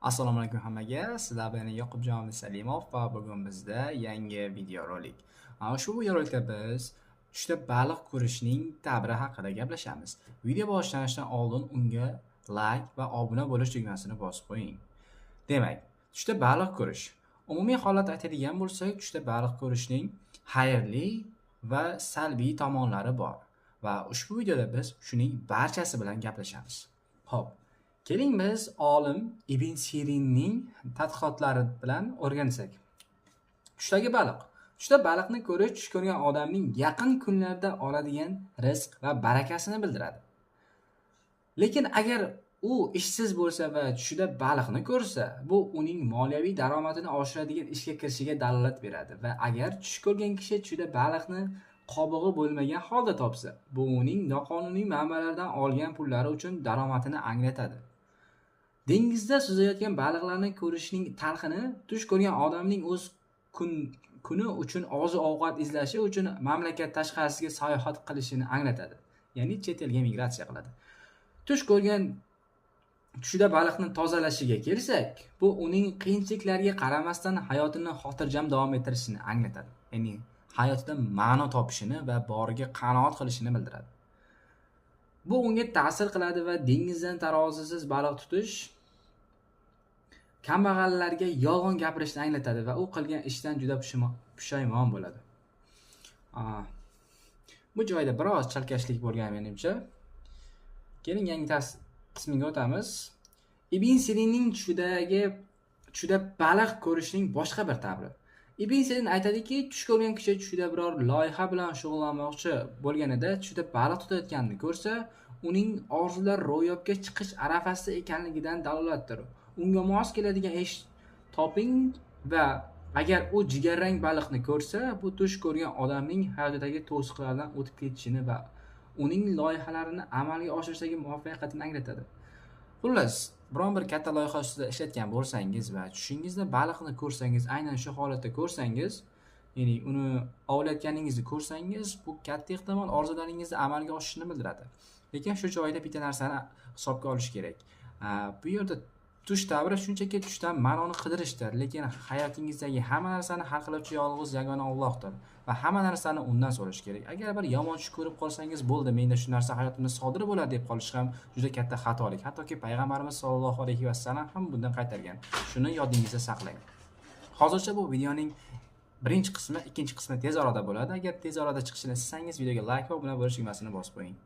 Assalomu alaykum hammaga. Sizlar bilan Yoqubjon Salimov va bugun bizda yangi videorolik. Ushbu videorolikda biz tushda baliq ko'rishning ta'biri haqida gaplashamiz. Video boshlanishidan oldin unga like va obuna bo'lish tugmasini bosib qo'ying. Demak, tushda baliq ko'rish. Umumiy holat aytadigan bo'lsak, tushda baliq ko'rishning xayrli va salbiy tomonlari bor va ushbu videoda biz shuning barchasi bilan gaplashamiz. Xo'p, keling, biz olim Ibn Sirinning tadqiqotlari bilan o'rgansak. Tushdagi baliq. Tushda baliqni ko'rish tush ko'rgan odamning yaqin kunlarda oladigan rizq va barakasini bildiradi. Lekin agar u ishsiz bo'lsa va tushida baliqni ko'rsa, bu uning moliyaviy daromadini oshiradigan ishga kirishiga dalolat beradi va agar tush ko'rgan kishi tushida baliqni qobig'i bo'lmagan holda topsa, bu uning noqonuniy manbalardan olgan pullari uchun daromadini anglatadi. Dengizda suzayotgan baliqlarni ko'rishning talqini tush ko'rgan odamning o'z kuni uchun oziq-ovqat izlashi uchun mamlakat tashqarisiga sayohat qilishini anglatadi. Ya'ni chet elga migratsiya qiladi. Tush ko'rgan tushida baliqni tozalashiga kelsak, bu uning qiyinchiliklarga qaramasdan hayotini xotirjam davom ettirishini anglatadi. Ya'ni hayotida ma'no topishini va boriga qanoat qilishini bildiradi. Bu unga ta'sir qiladi va dengizdan tarozisiz baliq tutish kambag'allarga yolg'on gapirishni anglatadi va u qilgan ishdan juda pushaymon bo'ladi. Bu joyda biroz chalkashlik bo'lgan menimcha. Keling, yangi qismiga o'tamiz. Ibn Sirinning tushida baliq ko'rishning boshqa bir ta'biri. Ibn Sirin aytadiki, tush ko'rgan kishi tushida biror loyiha bilan shug'ullanmoqchi bo'lganida tushida baliq tutayotganini ko'rsa, uning orzulari ro'yobga chiqish arafasida ekanligidan dalolatdir. Unga mos keladigan ish toping va agar u jigarrang baliqni ko'rsa, bu tush ko'rgan odamning hayotidagi to'siqlardan o'tib ketishini va uning loyihalarini amalga oshirishdagi muvaffaqiyatini anglatadi. Xullas, biron bir katta loyiha ustida ishlayotgan bo'lsangiz va tushingizda baliqni ko'rsangiz, aynan shu holatda ko'rsangiz, ya'ni uni ovlayotganingizni ko'rsangiz, bu katta ehtimol orzularingizni amalga oshishini bildiradi. Lekin shu joyda bitta narsani hisobga olish kerak. Bu yerda tush ta'biri shunchaki tushdan ma'noni qidirishdir, lekin hayotingizdagi hamma narsani hal qiluvchi yolg'iz yagona Allohdir va hamma narsani undan so'rash kerak. Agar bir yomon tush ko'rib qolsangiz, bo'ldi, menda shu narsa hayotimda sodir bo'ladi deb qolish ham juda katta xatolik. Hattoki payg'ambarimiz sollallohu alayhi vasallam ham bundan qaytargan. Shuni yodingizda saqlang. Hozircha bu videoning birinchi qismi, ikkinchi qismi tez orada bo'ladi. Agar tez orada chiqishini istasangiz, videoga like va obuna bo'lish tugmasini bosib qo'ying.